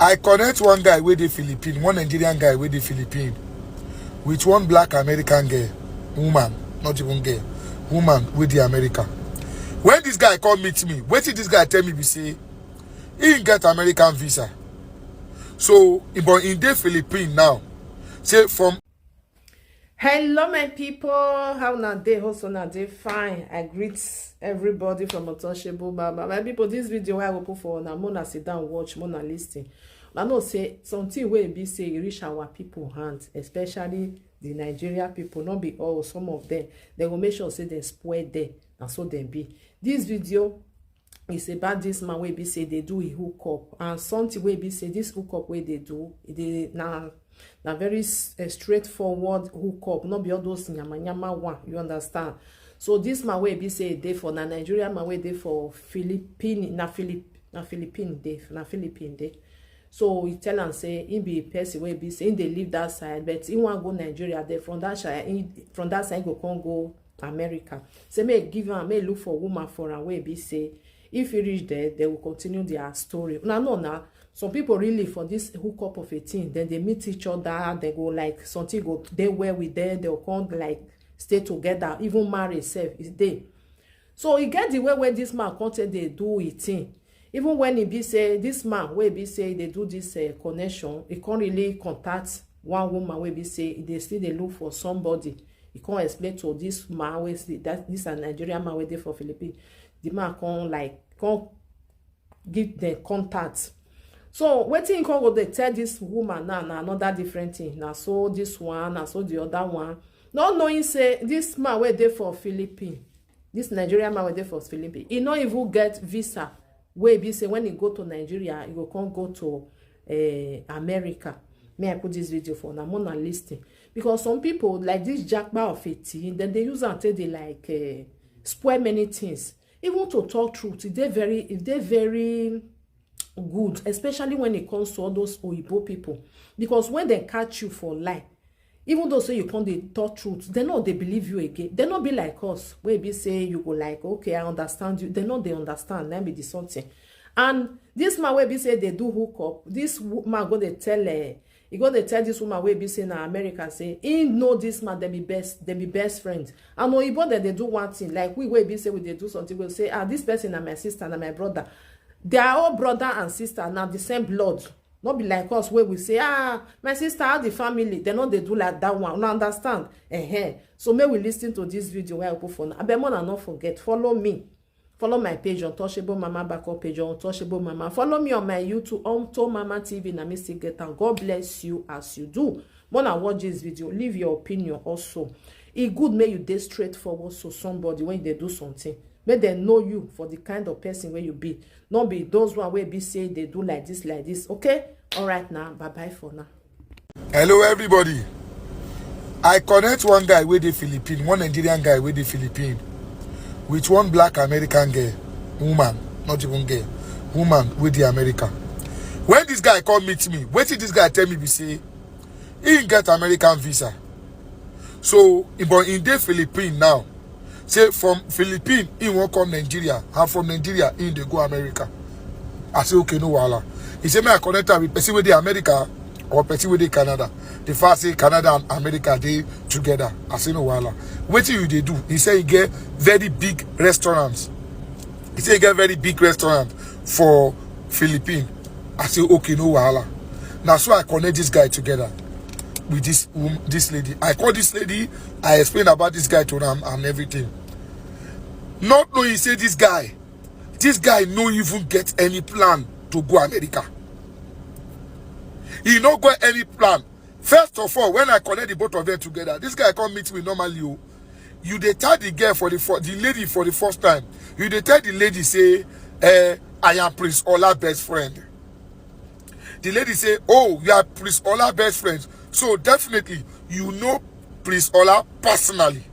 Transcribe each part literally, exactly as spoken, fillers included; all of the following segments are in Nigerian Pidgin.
I connect one guy wey dey Philippine, one Nigerian guy wey dey Philippine, with one black American girl, woman, not even girl, woman wey dey America. When this guy come meet me, wetin this guy tell me be say he get American visa. So, but he dey Philippine now. Say from Hello, my people. How una dey? Hope una dey fine. I greet everybody from Untouchable Mama. My people, this video wey I go put for una, mona sit down watch, mona listen. I know say something wey be say e reach our people hand, especially the Nigeria people, not be all, some of them, they go make sure say they spoil them. And so they be. This video is about this man wey be say they do a hookup, and something wey be say this hookup wey they do, they na na very s- eh, straightforward hookup, not be all those nyama nyama one. You understand? So this man wey be say they for na Nigerian man wey they for Philippine, na Philip na Philippine dey na Philippine dey. So he tell am say he be person wey be say he dey live that side, but he wan go Nigeria. There from that side, he, from that side he go come go America. Say make give am, make look for woman for am wey be say if he reach there, they will continue their story. Una know na some people really for this hookup of a thing, then they meet each other, they go like something go dey well with them, they will come like stay together, even marry sef is dey. So e get the way wey this man come take dey do e thing. Even when e be say this man wey be say e dey do this uh, connection, e come really contact one woman wey be say e dey still dey look for somebody. E come explain to this man wey say that this a Nigerian man wey dey for Philippines. The man come like come give them contact. So wetin he come go dey tell this woman now na another different thing. Na so this one, na so the other one. Not knowing say this man wey dey for Philippines, this Nigerian man wey dey for Philippines, he no even get visa. Wey be say when he go to Nigeria, he go come go to uh, America. May I put this video for now? Mona listen, because some people like this jackpot of a thing, then they use am take dey like uh, spoil many things. Even to talk truth, e dey very, e dey very good, especially when it comes to all those oyibo people, because when they catch you for lie, even though say you come dey talk truth, they no dey believe you again. They no be like us wey be say you go like, okay, I understand you. They no dey understand. That be the something. And this man wey be say they do hook up, this wo- man go dey tell uh, he go dey tell this woman wey be say na America say he know this man, dem be best, dem be best friends. And oyibo dem dey do one thing, like we wey be say we dey do something, we say, ah, this person na my sister, na my brother. They are all brother and sister, na the same blood. Not be like us where we say, ah, my sister, how the family? They no dey do like that one. Una understand? Eh. So may we listen to this video where I put for now. Abeg, una no forget, follow me. Follow my page, Untouchable Mama Backup page, Untouchable Mama. Follow me on my YouTube, Unto Mama T V. Na me still get am. God bless you as you do. When I watch this video, leave your opinion also. E good make you dey straightforward so somebody when they do something, make dem know you for the kind of person wey you be. No be those one wey be say they do like this, like this. Okay? All right now. Bye bye for now. Hello, everybody. I connect one guy wey dey Philippine, one Nigerian guy wey dey Philippine, with one black American girl, woman, not even girl, woman wey dey America. When this guy come meet me, wetin this guy tell me be say he get American visa. So, but he dey Philippine now. Say from Philippine, he wan come Nigeria, and from Nigeria, he dey go America. I say, okay, no wahala. He say, may I connect am with person wey dey America or person wey dey Canada? The fact say Canada and America dey together. I say, no wahala. Wetin you dey do? He say he get very big restaurants. He say he get very big restaurant for Philippine. I say, okay, no wahala. Na so I connect this guy together with this woman, this lady. I call this lady, I explain about this guy to her and, and everything. Not knowing say this guy, this guy no even get any plan to go America. He no get any plan. First of all, when I connect the both of them together, this guy come meet me normally. Oh, you dey tell the girl for the fir- the lady for the first time. You dey tell the lady say, eh, I am Prince Ola best friend. The lady say, oh, you are Prince Ola best friend, so definitely you know Prince Ola personally.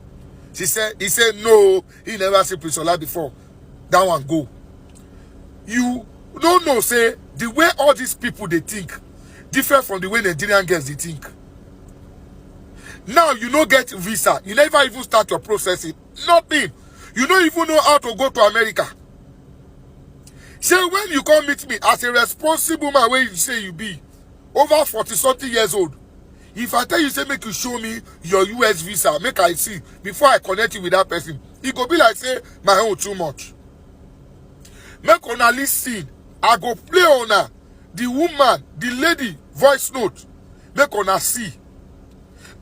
She said, he said no, he never see Prince Ola before. That one go. You don't know say the way all these people they think different from the way Nigerian girls they think. Now you no get visa, you never even start your processing, nothing. You don't even know how to go to America. Say when you come meet me as a responsible man wey you say you be, over forty something years old, if I tell you say make you show me your U S visa, make I see before I connect you with that person, e go be like say my own too much. Make una listen. I go play una the woman, the lady voice note. Make una see.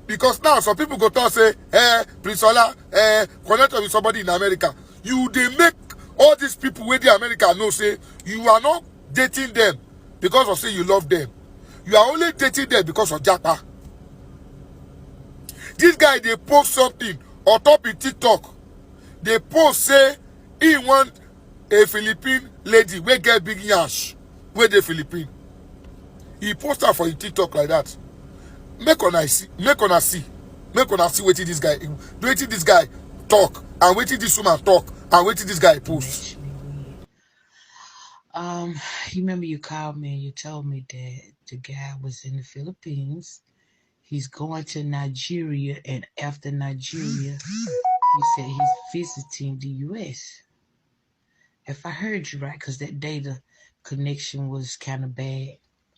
Because now some people go talk say, eh, Prince Ola, eh, connect with somebody in America. You dey make all these people wey dey America know say you are not dating them because of say you love them. You are only dating them because of japa. This guy dey post something on top of TikTok. Dey post say he want a Philippine lady wey get big yansh wey dey Philippine. He post am for him TikTok like that. Make una see, make una see, make una see wetin this guy, wetin this guy talk, and wetin this woman talk, and wetin this guy post. Um, you remember you called me and you told me that the guy was in the Philippines. He's going to Nigeria, and after Nigeria, he said he's visiting the U S. If I heard you right, because that data connection was kind of bad,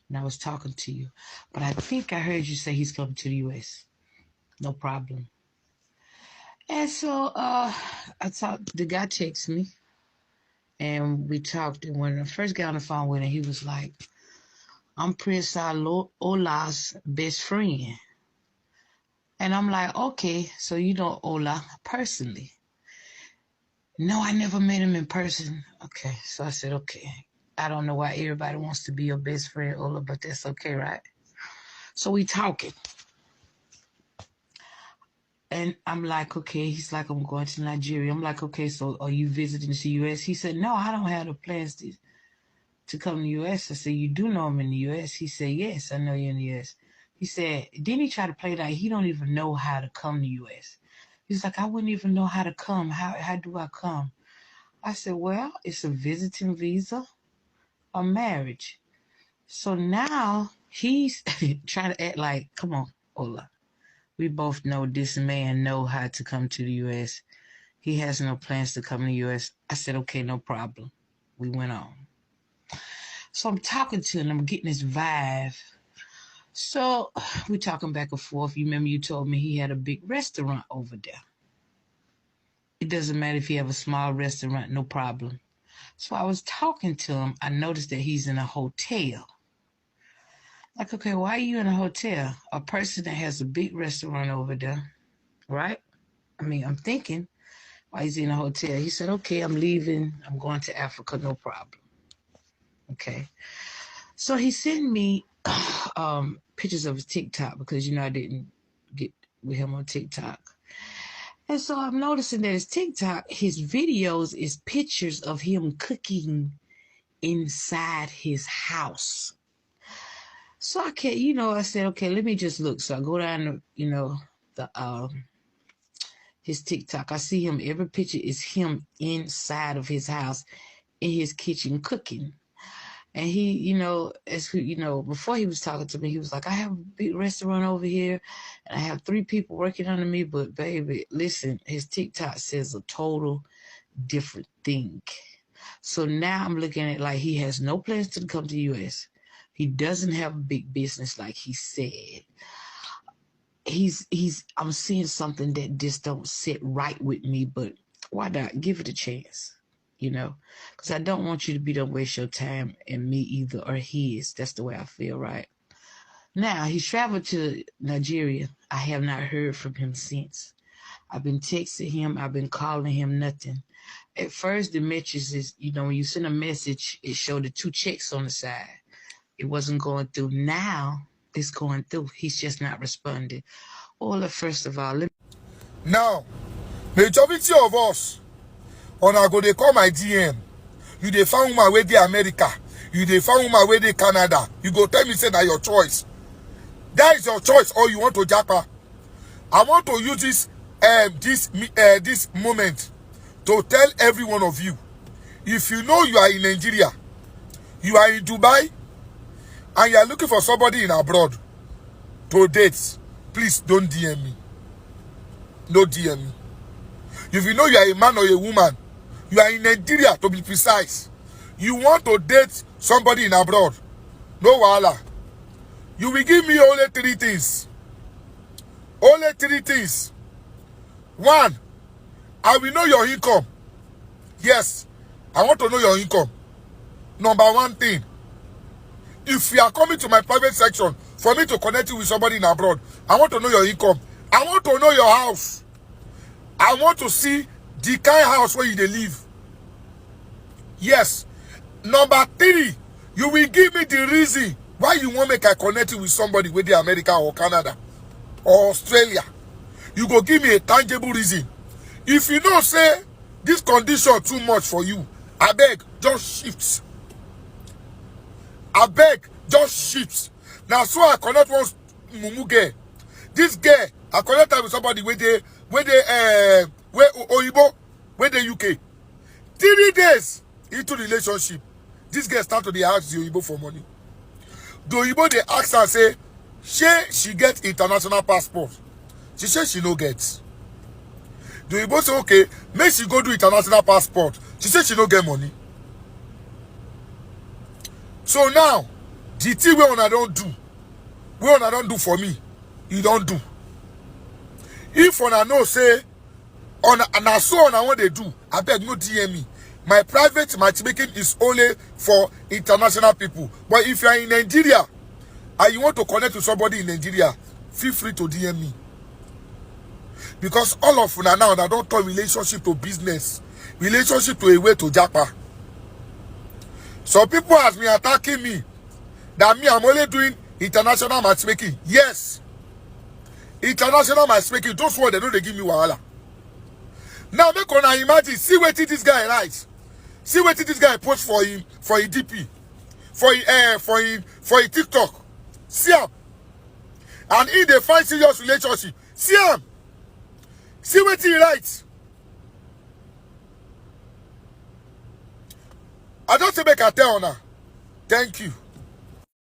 and I was talking to you, but I think I heard you say he's coming to the U S. No problem. And so, uh, I talked. The guy texted me, and we talked. And when I first got on the phone with him, he was like, "I'm Prince Alo- Ola's best friend." And I'm like, "Okay, so you know Ola personally?" "No, I never met him in person." Okay, so I said, "Okay, I don't know why everybody wants to be your best friend, Ola, but that's okay, right?" So we talking. And I'm like, "Okay." He's like, "I'm going to Nigeria." I'm like, "Okay, so are you visiting the U S?" He said, "No, I don't have the plans to, to come to the U S." I said, "You do know I'm in the U S?" He said, "Yes, I know you're in the U S." He said, then he tried to play like he don't even know how to come to the U S. He's like, "I wouldn't even know how to come. How, how do I come?" I said, "Well, it's a visiting visa or marriage." So now he's trying to act like, "Come on, Ola. We both know this man know how to come to the U S. He has no plans to come to the U S." I said, "Okay, no problem." We went on. So I'm talking to him, I'm getting this vibe. So we talking back and forth. You remember you told me he had a big restaurant over there. It doesn't matter if you have a small restaurant, no problem. So I was talking to him. I noticed that he's in a hotel. Like, "Okay, why are you in a hotel? A person that has a big restaurant over there, right?" I mean, I'm thinking, "Why is he in a hotel?" He said, "Okay, I'm leaving. I'm going to Africa, no problem." Okay. So he sent me um, pictures of his TikTok because, you know, I didn't get with him on TikTok. And so I'm noticing that his TikTok, his videos is pictures of him cooking inside his house. So I can't, you know, I said, "Okay, let me just look." So I go down, to, you know, the um his TikTok. I see him. Every picture is him inside of his house, in his kitchen cooking. And he, you know, as who, you know, before he was talking to me, he was like, "I have a big restaurant over here, and I have three people working under me." But baby, listen, his TikTok says a total different thing. So now I'm looking at, like, he has no plans to come to the U S. He doesn't have a big business like he said. He's he's I'm seeing something that just don't sit right with me, but why not give it a chance? You know, because I don't want you to be, don't waste your time, and me either, or his. That's the way I feel, right? Now, he traveled to Nigeria. I have not heard from him since. I've been texting him, I've been calling him, nothing. At first, the message is, you know, when you send a message, it showed the two checks on the side. It wasn't going through. Now it's going through. He's just not responding. Ola, first of all, let me Now, majority of us, una go dey call my D M. You dey find woman wey dey America. You dey find woman wey dey Canada. You go tell me say na your choice. That is your choice, or you want to japa. I want to use this um, this mi- uh, this moment to tell every one of you. If you know you are in Nigeria, you are in Dubai, and you are looking for somebody in abroad to date, please don't D M me. No D M me. If you know you are a man or a woman, you are in Nigeria, to be precise, You want to date somebody in abroad? No wahala. You will give me only three things. Only three things. One, I will know your income. Yes, I want to know your income. Number one thing, if you are coming to my private section for me to connect you with somebody in abroad, I want to know your income. I want to know your house. I want to see the kind house where you dey live. Yes. Number three, you will give me the reason why you want make I connect you with somebody wey dey America or Canada or Australia. You go give me a tangible reason. If you know say this condition too much for you, abeg, just shift. Abeg, just shift. Na so I connect one mumu girl. This girl, I connect her with somebody wey dey, wey dey, eh, wey o-, oyibo, wey dey U K. Three days into relationship, this girl start to dey ask the oyibo for money. The oyibo dey ask her say, shey she get international passport? She say she no get. The oyibo say, okay, make she go do international passport. She say she no get money. So now, the thing wey una don do, wey una don do for me, you don do. If una know say una, na so una wan dey do, abeg, no D M me. My private matchmaking is only for international people. But if you are in Nigeria and you want to connect with somebody in Nigeria, feel free to D M me. Because all of una now, una don turn relationship to business, relationship to a way to japa. Some people has been attacking me that me, I'm only doing international matchmaking. Yes, international matchmaking. Those ones, they no dey give me wahala. Now make una imagine, see wetin this guy write, see wetin this guy post for him, for him D P, for him, eh, for him, for him TikTok. See am, and he dey find serious relationship. See am, see wetin he write. I just say make I tell una, thank you.